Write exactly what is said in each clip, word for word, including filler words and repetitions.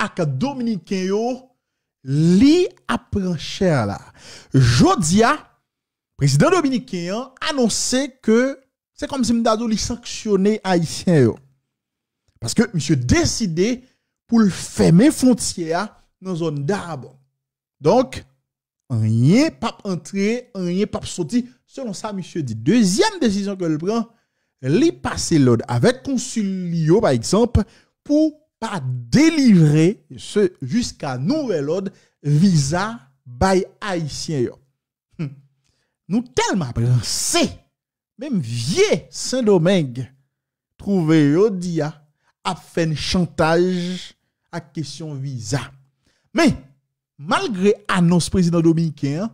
ak Dominiken yo, li ap pran chè la. Jodi a, prezidan dominiken an anonse ke se kòmsi m ta di w li sanksyone Ayisyen yo. Paske misye deside pou l fèmen fwontyè a nan zòn Dabon. Donk, anyen p ap antre, anyen p ap soti, selon sa misye di. Dezyèm desizyon ke l pran, li pase lòd avèk konsil li yo, pa egzanp, pou pa delivre, se jiska nouvèl òd, viza bay Ayisyen yo. Hmm. Nou tèlman ap ranse, menm vye Sendomeng twouve jodi a ap fè n chantaj ak kesyon viza. Men, malgre anons prezidan dominiken an,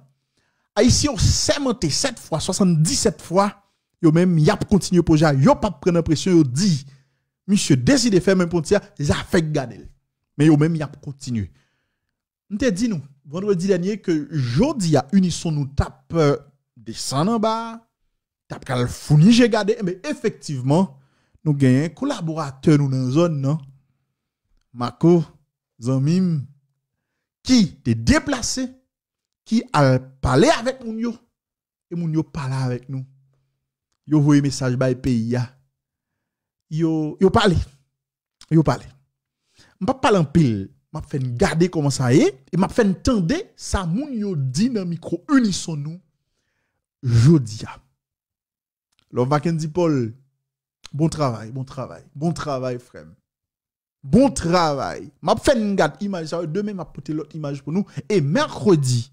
Ayisyen yo sèmante sèt fwa, swasanndisèt fwa, yo menm, y ap kontinye pwojè a, yo p ap pran nan presyon, yo di, misye deside fèmen fwontyè a, zafè k gade l. Men yo menm, y ap kontinye. M te di nou, vandredi dènye, ke jodi a, Unison nou t ap, eh, desann anba a, t ap pral founi je gade, enben, efektivman, nou genyen kolaboratè nou nan zòn nan, Marco, zanmi m, ki te deplase, ki al pale avèk moun yo, e moun yo pale avèk nou. Yo voye mesaj bay peyi a. Yo, yo pale. Yo pale. M p ap pale anpil. M ap fè n gade kòman sa ye, e m ap fè n tande sa moun yo di nan mikwo Unison nou jodi a. Love Mackendy Paul, bon travay, bon travay, bon travay, frè m. Bon travay. M ap fè n gad imaj sa yo. Demen, m ap pote lòt imaj pou nou. E mèkredi,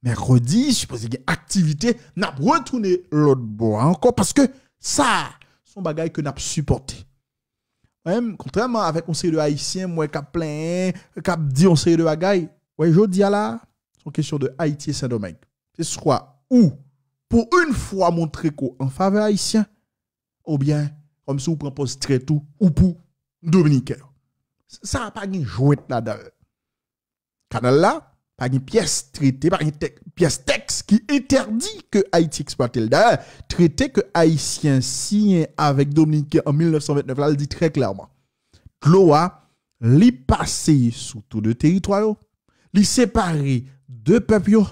mèkredi, sipoze gen aktivite. N ap retounen lòt bò a ankò paske sa, se yon bagay ke n ap sipòte. Mwen menm, kontrèman avèk yon seri de Ayisyen, m wè k ap plenyen, k ap di yon seri de bagay. Wè, jodi a la, se yon kesyon de Ayiti e Sendomeng. Se swa ou, pou yon fwa, montre ke w an favè Ayisyen, oubyen kòmsi w pran pòz trèt ou, ou pou Dominiken yo. Sa a pa gen jwèt ladan l. Kanal la, pa gen pyès trete, pa gen tèk-, pyès tèks ki entèdi ke Ayiti eksplwate l. Dayè, trete ke Ayisyen siyen avèk Dominiken an mil nèf san vennèf la, l di trè klèman, dlo a, li pase sou tou de teritwa yo, li separe de pèp yo,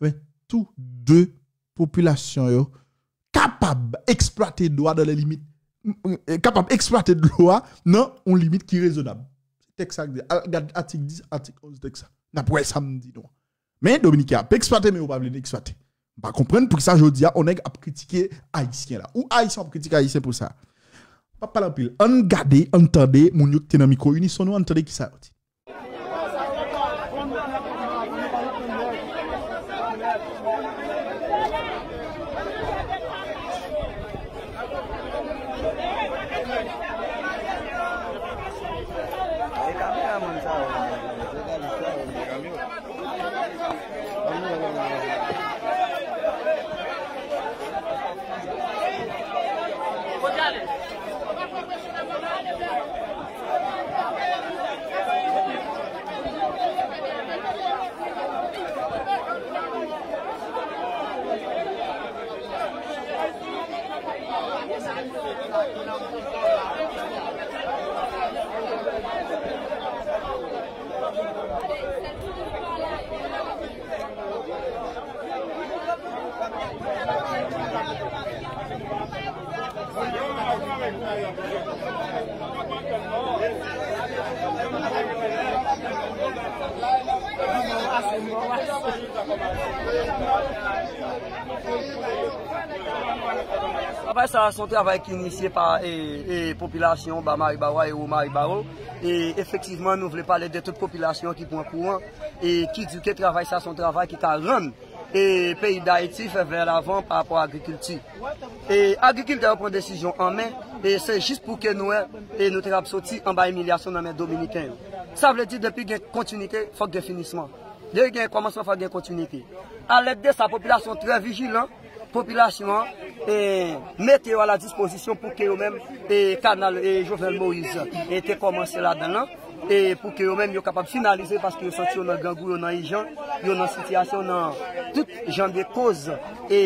men tou de popilasyon yo kapab eksplwate dlo a dans les limites, kapab eksplwate dlo a nan yon limit ki rezonab. Tèks sa k di, al gad atik dis, atik onz tèks sa. N ap wè sa m di nou an. Men Dominiken ap eksplwate, men yo pa vle n eksplwate. M pa konprann poukisa jodi a, yon nèg ap kritike Ayisyen la. Ou Ayisyen ap kritike Ayisyen pou sa. M p ap pale anpil. Ann gade, ann tande, moun yo ki te nan mikwo Unison nou, ann tande kisa yo di. Travay sa a se yon travay ki inisye pa, e, e, popilasyon Bas Maribaro e Wo Maribaro. E efektivman, nou vle pale de tout popilasyon ki pran kouran e ki di ke travay sa a se yon travay ki ka rann e peyi Dayiti fè vè lavan pa rapò a agrikilti. E agrikiltè yo pran desizyon an men, e se jis pou ke nou wè, e nou te kab soti anba imilyasyon nan men Dominiken yo. Sa vle di, depi gen kontinite, fòk gen finisman. Depi gen kòmansman, fòk gen kontinite. Alèd de sa, popilasyon trè vijilan, popilasyon an, e, mete yo a la dispozisyon pou ke yo menm, e, kanal, e, Jovenel Moïse, e, te kòmanse ladan l lan, e, pou ke yo menm yo kapab finalize, paske yo santi yo nan grangou, yo nan ijan, yo nan sitiyasyon, nan tout jan de koz e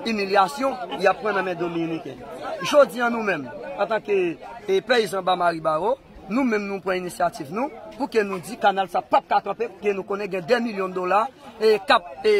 imilyasyon y ap pran nan men Dominiken. Jodi a, nou menm, antanke, e, peyizan Bas Maribaro, Nou menm nou pran inisyativ nou pou ke nou di kanal sa p ap ka kanpe, ke nou konnen gen dè milyon dola e k ap e,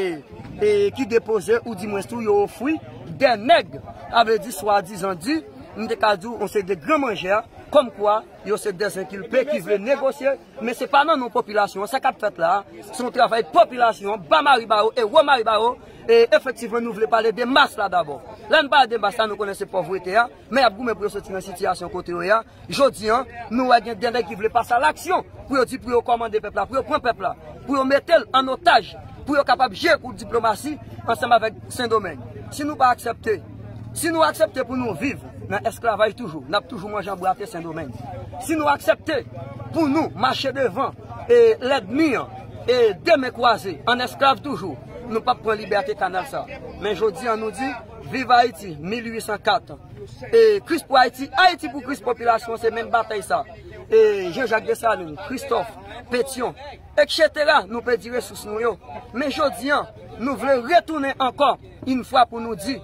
e ki depoze ou di mwens tou yo ofri dè nèg, a vle di swadizan di, m te ka di w, yon seri de gran manjè, kòmkwa yo se dè enkilpe ki vle negosye, men se pa nan non popilasyon an, sa k ap fèt la a, se yon travay popilasyon an, ba mari ba yo e wo mari ba yo, e efektivman nou vle pale de mas la dabò. Lè n pale de mas la, nou konnen se pòvrete a, men y ap goumen pou yo soti nan sitiyasyon kote yo ye a. Jodi an, nou wè gen de nèg ki vle pase a laksyon pou yo di pou yo kòmande pèp la, pou yo pran pèp la, pou yo mete l an otaj, pou yo kapab jere kou diplomasi ansanm avèk Sendomeng. Si nou pa aksepte, si nou aksepte pou nou viv nan esklavaj toujou, n ap toujou manje anbrate Sendomeng. Si nou aksepte pou nou mache devan e lènmi an e de men kwaze, an esklav toujou, nou p ap pran libète kanal sa. Men jodi an nou di, viv Ayiti, mil uit san kat. E Kris pou Ayiti, Ayiti pou Kris, popilasyon se menm batay sa. E Jean Jacques Dessalines, Christophe, Pétion, et cetera, nou pèdi resous nou yo. Men jodi an, nou vle retounen ankò, yon fwa pou nou di,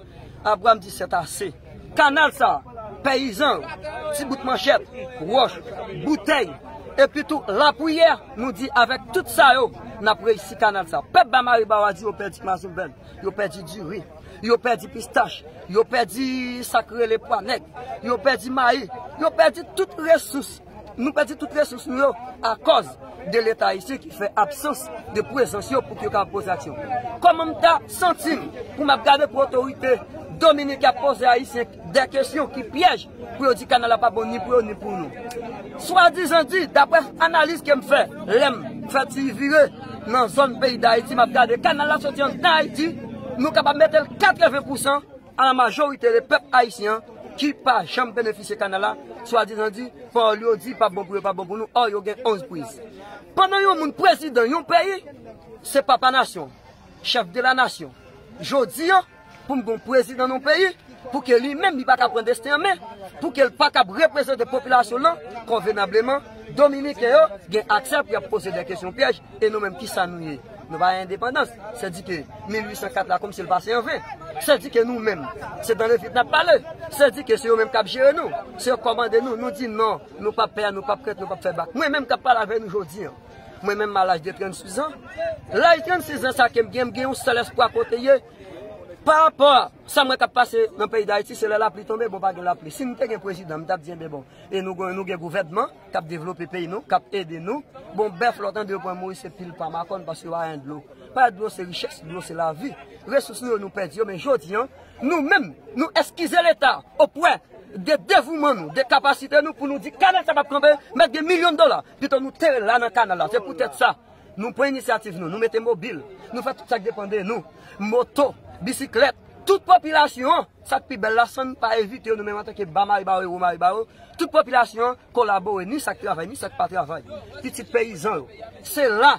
Abraham di c'est assez. Kanal sa, peyizan yo, ti bout manchèt, wòch, boutèy, epi tou lapriyè, nou di avèk tout sa yo, n ap reyisi kanal sa. Pèp Bamari Bawa di yo pèdi mazouben, yo pèdi diri, yo pèdi pistach, yo pèdi sa k rele pwa nèg, yo pèdi mayi, yo pèdi tout resous. Nou pèdi tout resous nou yo akòz de Leta ayisyen ki fè absans de prezans yo pou ke yo kapab poze aksyon. Kòman m ta santi m pou m ap gade pou otorite Dominik ap poze Ayisyen de kesyon ki pyèj pou yo di kanal la pa bon ni pou yo ni pou nou? Swadizan di, daprè analiz ke m fè, lè m fè ti vire nan zòn peyi Dayiti, m ap gade kanal la soti anndan Ayiti, nou kapab mete l katreven pousan a la majorite de pèp ayisyen an ki pa janm benefisye kanal la, swadizan di, pawòl yo di pa bon pou yo, pa bon pou nou, ò yo gen onz priz. Pandan yon moun prezidan yon peyi, se papa nasyon, chèf de la nasyon. Jodi an, pou m gen yon prezidan nan yon peyi, pou ke li menm li pa ka pran desten an men, pou ke l pa kab reprezante popilasyon l lan konvenableman, Dominiken yo gen aksè pou y ap poze de kesyon pyèj, e nou menm kisa nou ye? Nou pa endepandans. Se di ke mil uit san kat la kòmsi l pase an ven. Se di ke nou menm, se dan le vid n ap pale. Se di ke se yo menm k ap jere nou. Se yo k kòmande nou. Nou di non, nou p ap pè, nou p ap krent, nou p ap fè bak. Mwen menm k ap pale avè nou jodi an, mwen menm m a laj de trannsis an. Laj trannsis an sa ke m gen, m gen yon sèl espwa kote ye. Pa rapò a sa m wè k ap pase nan peyi Dayiti, se lè lapli tonbe, bon, pa gen lapli. Si m te gen prezidan, m t ap di, enben bon, e nou gen, nou gen gouvènman k ap devlope peyi nou, k ap ede nou. Bon, bèf lòt an de yo pran mouri, se pil pa makòn, paske yo pa gen dlo. Pa gen dlo, se richès, dlo, se lavi. Resous nou yo, nou pèdi yo, men jodi an, nou menm, nou eskize Leta, opwè de devouman nou, de kapasite nou pou nou di kanal sa p ap kanpe, mèt gen milyon dola, pito nou tere l la nan kanal la. Se poutèt sa, nou pran inisyativ nou, nou mete mobil, nou fè tout sa k depann de nou, moto, bisiklèt, tout popilasyon an, sa k pi bèl la, san n pa evite yo, nou menm antanke ba mari ba yo e wo mari ba yo, tout popilasyon an kolabore, ni sa k travay, ni sa k pa travay, pitit peyizan yo. Se la,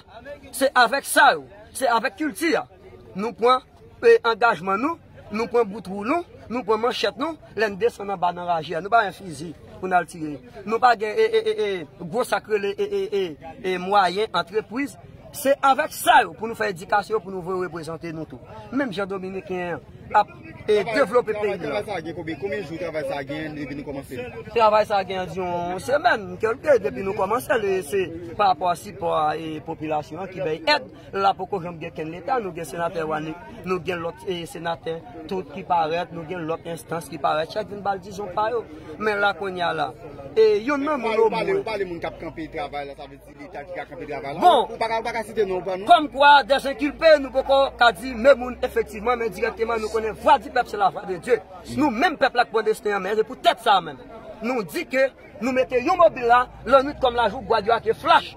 se avèk sa yo, se avèk kilti a, nou pran e, angajman nou, nou pran bout wou nou, nou pran manchèt nou, lè n desann anba nan raje a. Nou pa gen fizi pou n al tire. Nou pa gen e, e, e, e, gwo sa k rele e, e, e, e, mwayen, antrepriz. Se avèk sa yo pou nou fè edikasyon, pou nou voye reprezante nou tou. Menm jan Dominiken an ap e, devlope peyi li an. Travay sa gen konbyen, konbyen jou travay sa gen depi nou kòmanse l? Travay sa gen anviwon yon semèn, kèlke, depi nou kòmanse l, e se pa rapò a sipò a, e, popilasyon an ki bay èd. La poko janm gen kenn Leta, nou gen senatè Wani, nou gen lòt e, senatè tout ki parèt, nou gen lòt enstans ki parèt, chak vin ba l dizon pa yo. Men la kounye a la, e, youn nan moun omwen. Ou pale moun k ap kanpe travay la, sa vle di Leta ki ka kanpe travay la. Bon, ou pa ka, ou pa ka site non pa nou. Kòmkwa, dèzenkilpe, nou poko ka di men moun efektivman, men dirèkteman nou konnen vwa di pèp se lavwa de Dye. Nou menm pèp la k pran desten an men, se poutèt sa menm. Nou di ke Nou mete yon mobil la, lannwit kòm lajou, gad yo ake flach.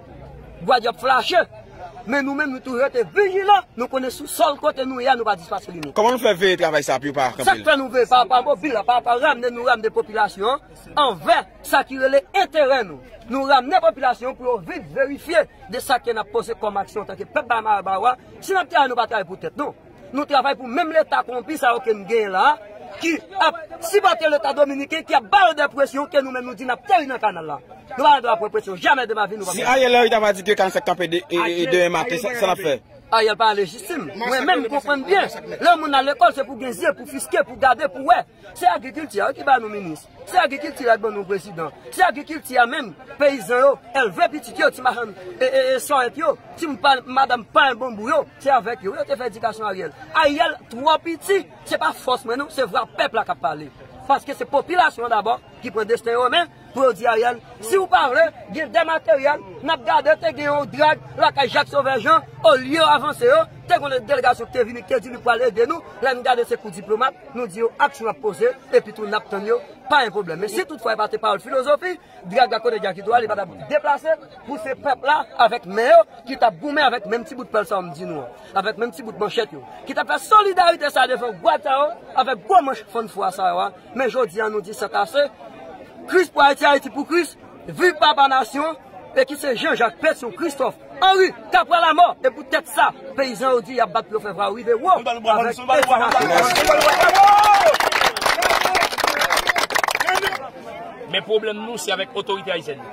Gad yo ap flache. Men nou menm, nou toujou rete vijilan. Nou konnen sou sòl kote nou ye a, nou pa dispase li non. Kòman nou fè veye travay sa a pou yo pa kanpe l? Sa k fè nou veye pa rapò a mobil la, pa rapò a ramne nou ramne popilasyon an anvè sa ki rele enterè nou. Nou ramne popilasyon an pou yo vin verifye de sa ke n ap poze kòm aksyon antanke pèp Bamara Bawa. Si n ap travay, nou pa travay pou tèt nou. Nou travay pou menm Leta kowonpi sa yo ke n genyen la a, ki ap sipòte Leta dominiken, ki ap ba yo de presyon ke nou menm nou di n ap teri nan kanal la. Nou pa nan dwa pran presyon, jamè de ma vi nou pa pran. Si Ariel Henry ta va di ke kanal sa kanpe de, e, e, demen maten, sa, sa n ap fè? Ariel pa lejitim. Mwen menm, m konprann byen. Lè moun al lekòl, se pou gen zye, pou fiske, pou gade, pou wè. Se agrikilti a wi ki ba nou minis. Se agrikilti a ki ban nou prezidan. Se agrikilti a menm, peyizan yo, elve pitit yo, ti machann e, e, e sòrèt yo, ti pa, madanm pa en bonbou yo, se avèk yo yo te fè edikasyon Ariel. Ariel twò piti, se pa fòs mwen non, se vwa pèp la k ap pale. Paske se popilasyon an dabò ki pran desten yo men, pou yo di Ariel, si w pa vle, gen de materyèl, n ap gade te gen yon drag lakay Jak Sovè Jan, olye yo avanse yo, te gen yon delegasyon ki te vini, ki te di li pral ede nou, lè n gade se kou diplomat, nou di yo aksyon ap poze, epi tou n ap tann yo, pa gen pwoblèm. Men si toutfwa e pa te pawòl filozofi, drag la kote Jakito a, li pa t ap deplase, pou se pèp la, avèk men yo, ki t ap goumen avèk menm ti bout pèl sa yo m di nou an, avèk menm ti bout manchèt yo, ki t ap fè solidarite sa devan gwad sa yo, avèk gwo manch fann fwa sa yo a. Men jodi a, nou di sa t ase. Kris pou Ayiti, Ayiti pou Kris. Viv Papa Nasyon, e ki se Jean Jacques Pétion Christophe Henri Capra Lamò. E pou tèt sa, peyizan yo di y ap bat pou yo fè vwa rive wo avèk edikasyon. Men pwoblèm nou, se avèk otorite ayisyèn yo.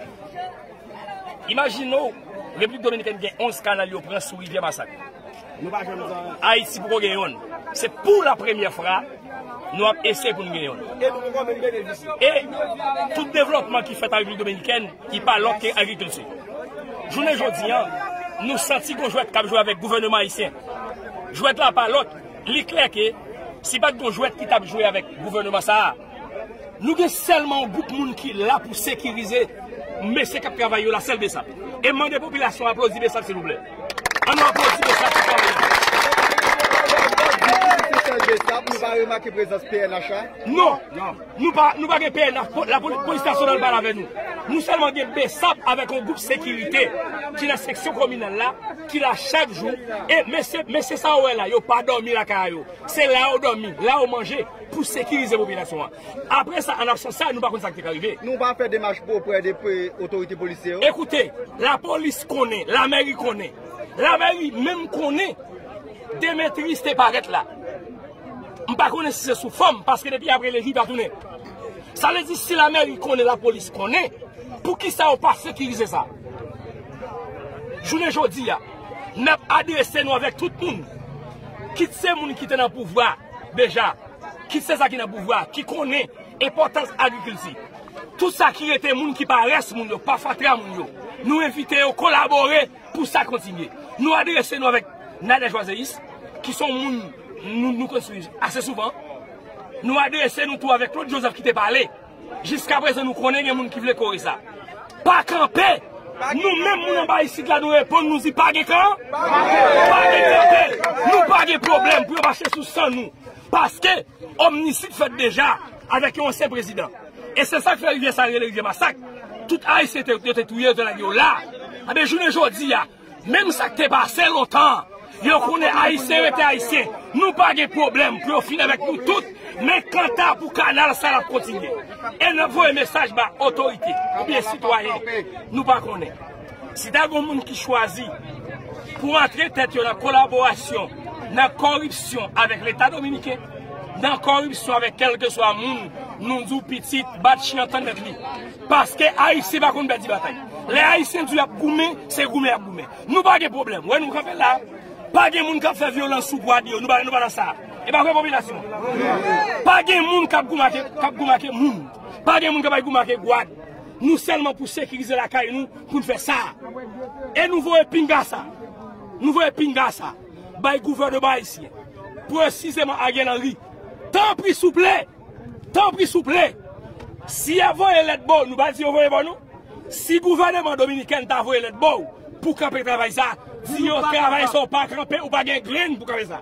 Imajine w, Repiblik Dominikèn gen onz kanal yo pran sou Rivyè Masak. Ayiti poko gen yonn. Se pou la premyè fwa nou ap eseye pou nou gen yonn. E tout devlòpman ki fèt an Repiblik Dominikèn, li pa lòt ke agrikilti. Jounen jodi a, nou santi gon jwèt k ap jwe avèk gouvènman ayisyen. Jwèt la pa lòt, li klè ke si pa t gon jwèt ki t ap jwe avèk gouvènman sa a, nou gen sèlman yon gwoup moun ki la pou sekirize mesye k ap travay yo la, sèl BSAP. E m mande popilasyon an aplodi BSAP silvouplè. Ann nou aplodi BSAP pou travay la. Se sèl BSAP, nou pa remake prezans PNH la? Non. Nou pa, nou pa gen PNH, po- la poli- polis nasyonal pa la avè nou. Nou sèlman gen BSAP avèk yon gwoup sekirite ki nan seksyon kominal la, ki la chak jou. E mesye, mesye sa ou wè la, yo pa dòmi lakay a yo. Se la yo dòmi, la yo manje pou sekirize popilasyon an. Apre sa, an absans sa, nou pa konn sa k te ka rive. Nou pa fè demach pou oprè de otorite polisye yo? Ekoute, lapolis konnen, lamèri konnen. Lamèri menm konnen Demetris te parèt la. M pa konnen si se sou fanm, paske depi apre eleji pa tounen. Sa vle di si lamèri konnen, lapolis konnen, poukisa yo pa sekirize sa? Jounen jodi a, n ap adrese nou avèk tout moun, kit se moun ki te nan pouvwa deja, kit se sa ki nan pouvwa, ki konnen enpòtans agrikilti. Tout sa ki rete moun ki pa rès moun yo, pa fatra moun yo, nou envite yo kolabore pou sa kontinye. Nou adrese nou avèk Nadège Oiséus, ki se yon moun nou, nou konn swiv ase souvan. Nou adrese nou tou avèk Claude Joseph ki te pale. Jiskaprezan nou konnen gen moun ki vle kore sa. Pa kanpe! Nou menm moun anba isit la nou reponn nou di pa gen kan, pa gen kanpe, nou pa gen pwoblèm pou yo mache sou san nou. Paske omnisid fèt deja avèk yon ansyen prezidan. E se sa k fè rivyè sa rele rivyè masak. Tout Ayisyen te, yo te touye, yo te lage yo la. Ebyen jounen jodi a, menm sa k te pase lontan, yo konnen Ayisyen rete Ayisyen. Nou pa gen pwoblèm pou yo fini avèk nou tout. Men kanta pou kanal sa l ap kontinye. E n ap voye mesaj ba otorite oubyen sitwayen nou pa konnen. Si ta gen moun ki chwazi pou antre tèt yo nan kolaborasyon, nan koripsyon avèk Leta dominiken, nan koripsyon avèk kèlkeswa moun, nou di w pitit, bat chen antann mèt li. Paske Ayisyen pa konn pèdi batay. Lè Ayisyen di y ap goumen, se goumen y ap goumen. Nou pa gen pwoblèm. Wè nou kanpe la. Pa gen moun k ap fè vyolans sou gwad yo. Nou pa, nou pa nan sa. E pa vre popilasyon. Pa gen moun k ap goumake, k ap goumake moun. Pa gen moun k ap al goumake gwad. Nou sèlman pou sekirize lakay nou pou n fè sa. E nou voye pinga sa. Nou voye pinga sa bay gouvènman ayisyen. Presizeman Ariel Henry. Tanpri souple. Tanpri souple. Si y ap voye lèt ba w, nou pa di yo voye ba w non. Si gouvènman dominiken ta voye lèt ba w pou kanpe travay sa, di yo travay sa w pa kanpe, ou pa gen grenn pou kanpe sa.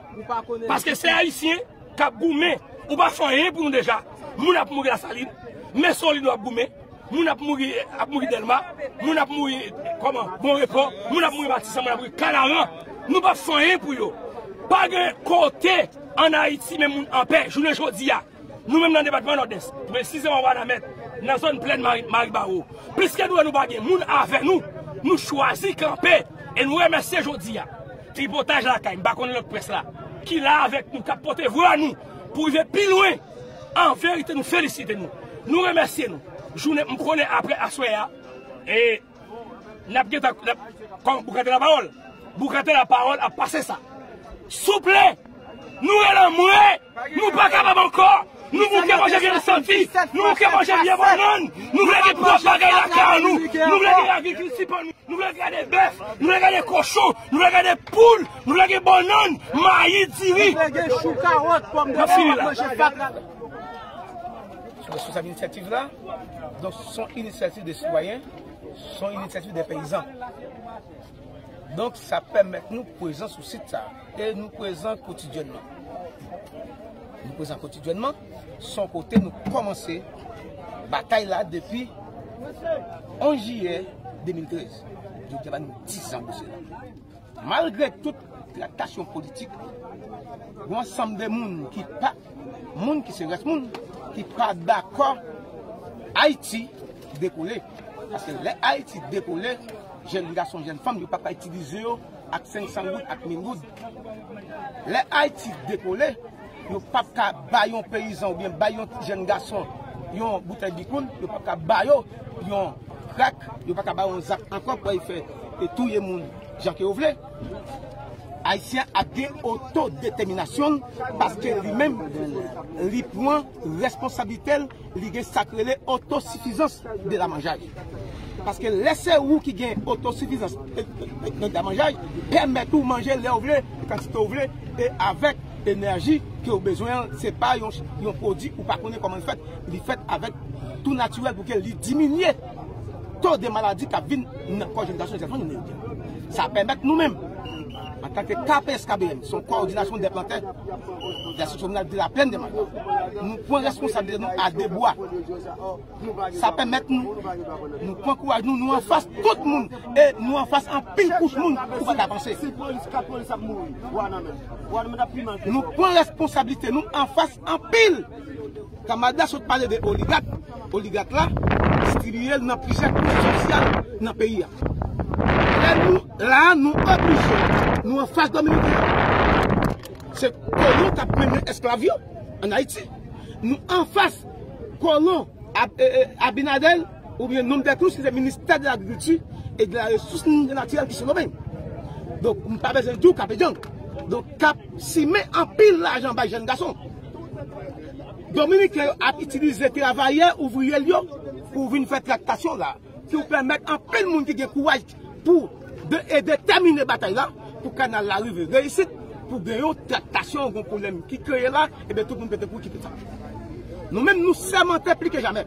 Paske se Ayisyen k ap goumen. Ou pa fè anyen pou nou deja. Moun ap mouri Lasalin, men Solino ap goumen. Moun ap mouri, ap mouri Dèlma. Moun ap mouri, kòman, Bon Repo. Moun ap mouri Matisan, moun ap mouri Kanaran. Nou pa fè anyen pou yo. Pa gen kote ann Ayiti men moun anpè jounen jodi a. Nou menm nan depatman Nòdès, presizeman Wanament, nan zòn plèn Mari, Maribawo, piske nou wè nou pa gen moun avè nou, nou chwazi kanpe e nou remèsye jodi a Tripotaj Lakay, m pa konn lòt près la, ki la avèk nou, k ap pote vwa nou pou rive pi lwen. An verite, nou felisite nou. Nou remèsye nou. Jounen, m konnen apre aswè a, e N ap gentan, n ap, kòm pou kante lapawòl, Boukante la pawòl ap pase sa. Souple, nou rele anmwe, nou pa kapab ankò. Nou bouke manje vye santi, nou bouke manje vye bannann, nou vle gen pwòp bagay lakay nou, nou vle gen agrikilti pa nou, nou vle gade bèf, nou vle gade kochon, nou vle gade poul, nou vle gen bannann, mayi, diri. Nou vle gen chou, kawòt, pòmdetè, n ap manje fatra. Sou responsab inisyativ la, donk, se yon inisyativ de sitwayen, se yon inisyativ de peyizan. Donk, sa pèmèt nou prezan sou sit sa. E nou prezan kotidyènman. Nou prezan kotidyènman, se yon kote nou kòmanse batay la depi onz jiyè de mil trèz. Jodi a ba nou diz an pou sela. Malgre tout traktasyon politik, yon ansanm de moun ki pa, moun ki se rès moun, ki pa dakò Ayiti dekole. Paske lè Ayiti dekole, jèn gason, jèn fanm, yo p ap ka itilize yo ak senk san goud, ak mil goud. Lè Ayiti dekole, yo p ap ka bay yon peyizan oubyen bay yon jèn gason yon boutèy bikoun, yo p ap ka ba yo yon krak, yo p ap ka ba yo yon zam ankò pou al fè e touye moun jan ke yo vle. Ayisyen ap gen otodetèminasyon l paske li menm, li pran responsablite l, li gen sa k rele otosifizans de la manjay. Paske lè se ou ki gen otosifizans de la manjay, pèmèt ou manje lè w vle, kantite w vle, e avèk enèji ke w bezwen an, se pa yon, yon pwodui ou pa konnen kòman l fèt, li fèt avèk tou natirèl pou ke li diminye to de maladi k ap vin nan kò jèn gason, jèn fanm jodi a. Sa pèmèt nou menm, antanke K P S K B M, se yon kowòdinasyon dè plantè de la Site Kominal de la Plèn de Maya, nou pran responsablite nou a de bra. Sa pèmèt nou, nou pran kouraj nou, nou anfas tout moun, e nou anfas anpil kouch moun ou pa ka panse. Si polis, kat polis ap mouri, wa nan men. Wa nan men ap pi mal ke nou pran responsablite nou anfas anpil. Kanmarad la sot pale de oligak. Oligak la distribiye l nan plizyè kouch sosyal nan peyi a. Lè nou la, nou oblije, nou anfas Dominiken yo. Se kolon k ap mennen esklav yo ann Ayiti. Nou anfas kolon Ab-, e, e, Abinader oubyen Nonm dè Cruz ki se ministè de lagrikilti e de la resous natirèl ki se Lomé. Donk, m pa bezwen di w k ap ejan. Donk, k ap simen anpil lajan bay jèn gason. Dominiken yo ap itilize travayè, ouvriyè l yo pou vin fè traktasyon la, ki pèmèt anpil moun ki gen kouraj pou de, e detèmine batay la, pou kanal la rive reyisit, pou gen yon traktasyon, yon pwoblèm ki kreye la, ebyen tout moun pete kouri kite sa. Nou menm nou sèmante pli ke jamè.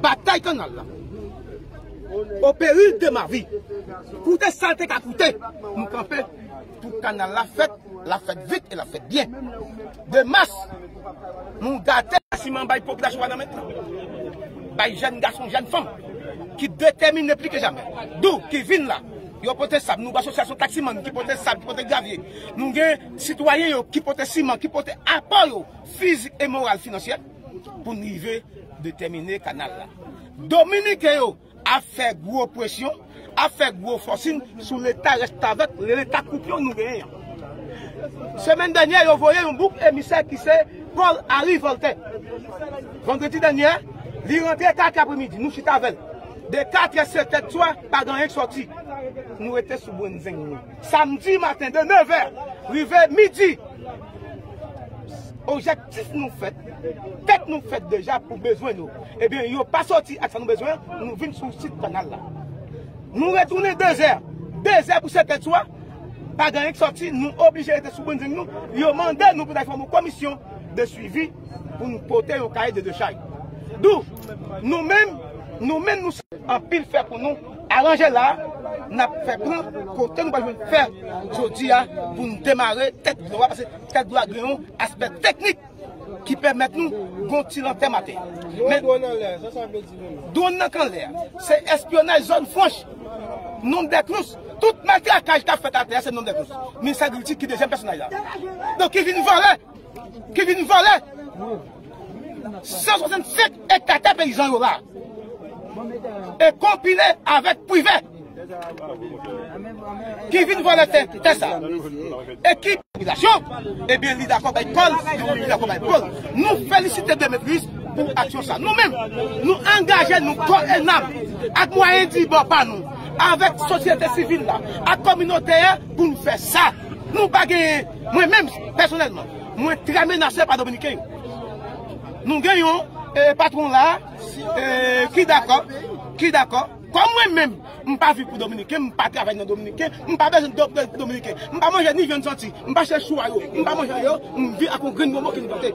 Batay kanal la. Au péril de ma vie. Koute sa l te ka koute, nou kanpe pou kanal la fèt, l ap fèt vit e l ap fèt byen. De mas, nou gate siman bay popilasyon Wanament lan. Bay jèn gason, jèn fanm ki detèmine pli ke jamè. Dou ki vin la, yo pote sab, nou gen asosyasyon taksimann ki pote sab, ki pote gravye. Nou gen sitwayen yo ki pote siman, ki pote apò yo fizik e moral, finansyè pou n rive detèmine kanal la. Dominiken yo ap fè gwo presyon, ap fè gwo fòsin sou Leta restavèk, Leta koupyon nou genyen an. Semèn dènyè, yo voye yon bouk emisè ki se Paul Harry Voltaire. Vandredi dènyè, li rantre kat è apremidi, nou chita avè l. De kat è, sèt è di swa, pa gen anyen k sòti. Nou rete sou brenn zeng nou. Samdi maten, de nèf è rive midi, objektif nou fèt, tèt nou fèt deja pou bezwen nou. Ebyen, yo pa sòti ak sa nou bezwen, nou vin sou sit kanal la. Nou retounen de zè, de zè pou sèt è di swa, pa gen anyen k sòti, nou oblije rete sou brenn zeng nou. Yo mande nou pou n al fòme yon komisyon de swivi pou n pote yon kaye de dechaj. Dou, nou menm, nou menm, nou anpil fè pou nou aranje la, n ap fè plan kote nou pral jwenn fè jodi a pou n demare tèt dlo a, paske tèt dlo a gen yon aspè teknik ki pèmèt nou gon ti lantèm atè. Men dwòn anlè, sa sa vle di menm? Dwòn nan k anlè a, se espyonaj zòn franch. Nonm dè Cruz, tout matrakaj k ap fèt atè a, se Nonm dè Cruz. Ministè Agrikilti ki dezyèm pèsonaj la. Donk, ki vin vòlè, ki vin vòlè san swasannsenk ekta tè peyizan yo la. E konpile avèk Privè ki vin vòlè tè, tè sa. E ki popilasyon, ebyen, li dakò bay Paul, li dakò bay Paul. Nou felisite Demetrius pou aksyon sa. Nou menm, nou angaje nou kò e nanm ak mwayen di bò pa nou, Avèk sosyete sivil la, ak kominote a, pou n fè sa. Nou pa genyen, mwen menm, pèsonèlman, mwen trè menase pa Dominiken yo. Nou gen yon, eh, patwon la, eh, ki dakò, ki dakò. Kòm mwen menm, m pa viv pou Dominiken, m pa travay nan Dominiken, m pa bezwen do-, do-, Dominiken. M pa manje ni vyann santi, m pa chèche chou a yo, m pa manje yo, m viv ak yon grenn bonbon ki m plante.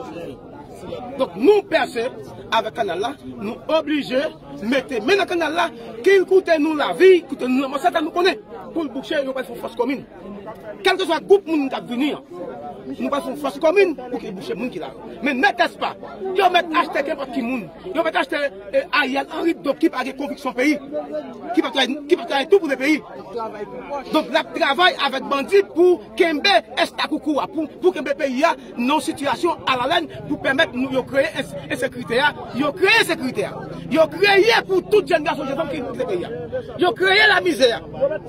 Donk, nou pèse avèk kanal la, nou oblije mete men nan kanal la, ki l koute nou lavi, koute nou lanmò, sa ta nou konnen. Pou l bouche, yo pral fè yon fòs komin. Kèlkeswa gwoup moun k ap vini an, nou pral fè yon fòs komin pou ki l bouche moun ki la yo. Men nètèspa, yo mèt achte kenpòt ki moun. Yo mèt achte, eh, Ariel Henry, donk ki pa gen konviksyon peyi. Ki pa travay, ki pa travay tou pou le peyi. Donk, l ap travay avèk bandi pou kenbe estakoukou a, pou, pou kenbe peyi a nan yon sitiyasyon alalèn pou pèmèt nou, yo kreye ens-, ensekirite a. Yo kreye ensekirite a. Yo kreye pou tout jèn gason, jèn fanm ki kite peyi a. Yo kreye lamizè a.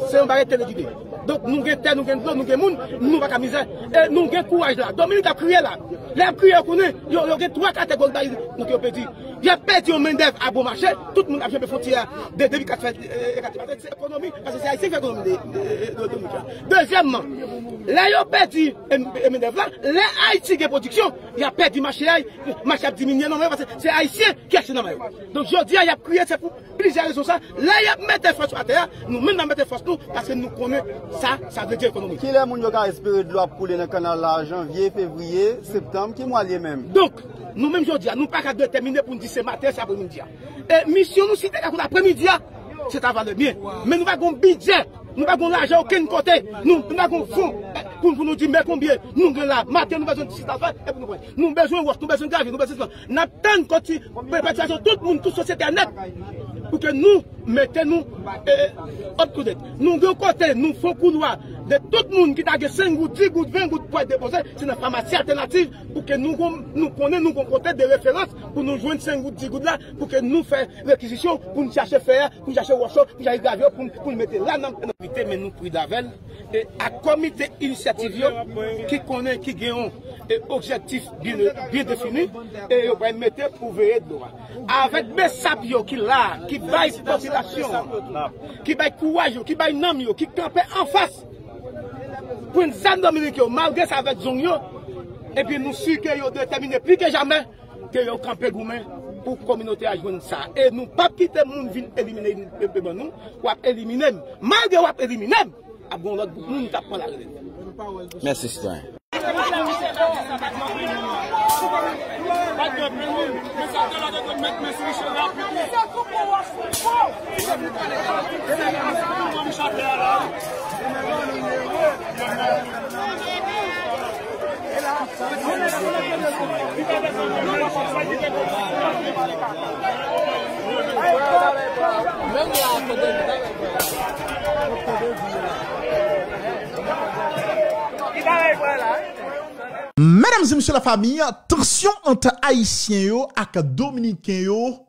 Se yon bagay telegide. Donk, nou gen tè, nou gen dlo, nou gen moun, nou pa ka mizè. E nou gen kouraj la. Dominik ap kriye la. Lè y ap kriye, yo konnen, yo, yo gen twa kategori bagay nou ke yo pèdi. Y ap pèdi yon mendèv a bon mache, tout moun ap janbe fwontyè a de, depi kat fè, eh, kat fè, se ekonomi, paske se Ayisyen ki fè ekonomi de, de, de, de Dominik la. Dezyèmman, lè yo pèdi, eh, eh, mendèv la, lè Ayiti gen pwodiksyon, y ap pèdi mache a, mache ap diminye nòmal, paske se Ayisyen ki achte nòmal. Donk, jodi a, y ap kriye, se pou plizyè rezon sa. Lè y ap mete fòs atè a, nou menm n ap mete fòs nou, paske nou konnen sa, sa vle di ekonomi. Kilè moun yo ka espere dlo ap koule nan kanal la, janvye, fevriye, septanm, ki mwa l ye menm? Donk, nou menm jodi a, nou pa ka detèmine pou n di se maten, se apremidi a. E misyon nou, si te ka koute apremidi a, se ta valè byen. Men nou pa gon bidjè, nou pa gon lajan okenn kote, nou, nou pa gon fon, eh, pou, pou nou di, men konbyen nou gen la, maten nou bezwen ti sitafè, epi nou pran. Nou bezwen wòch, nou bezwen gravye, nou bezwen sitafè. N ap tann konti-, patisipasyon tout moun, tout sosyete a nèt, pou ke nou mete nou, eh, up to date. Nou gen kote, nou fè yon koulwa de tout moun ki ta gen senk goud, dis goud, ven goud pou al depoze, se nan famasi Altènativ, pou ke nou gon-, nou konnen nou gon kote de referans pou nou jwenn senk goud, dis goud la, pou ke nou fè rekizisyon, pou nou chache fè a, pou nou chache wòch yo, pou nou chache gravye yo, pou, pou nou mete la nan, nan. Men nou pridn avè l. E ak komite inisyativ yo ki konnen ki gen yon, e, objektif byen, byen defini, e yo pral mete pou veye dlo a. Avèk B S A P yo ki la, ki bay popilasyon an, ki bay kouraj yo, ki bay nanm yo, ki kanpe anfas pran zam Dominik yo, malgre sa avèk zong yo, epi nou si ke yo detèmine pli ke jamè ke yo kanpe goumen pou kominote a jwenn sa. E nou p ap kite moun vin elimine, e, e ban nou, w ap elimine m. Malgre w ap elimine m, ap gen yon lòt gwoup moun k ap pran larelèv. Mèsi, sitwayen. Medam e mesye, lafanmi, tansyon ant Ayisyen yo ak Dominiken yo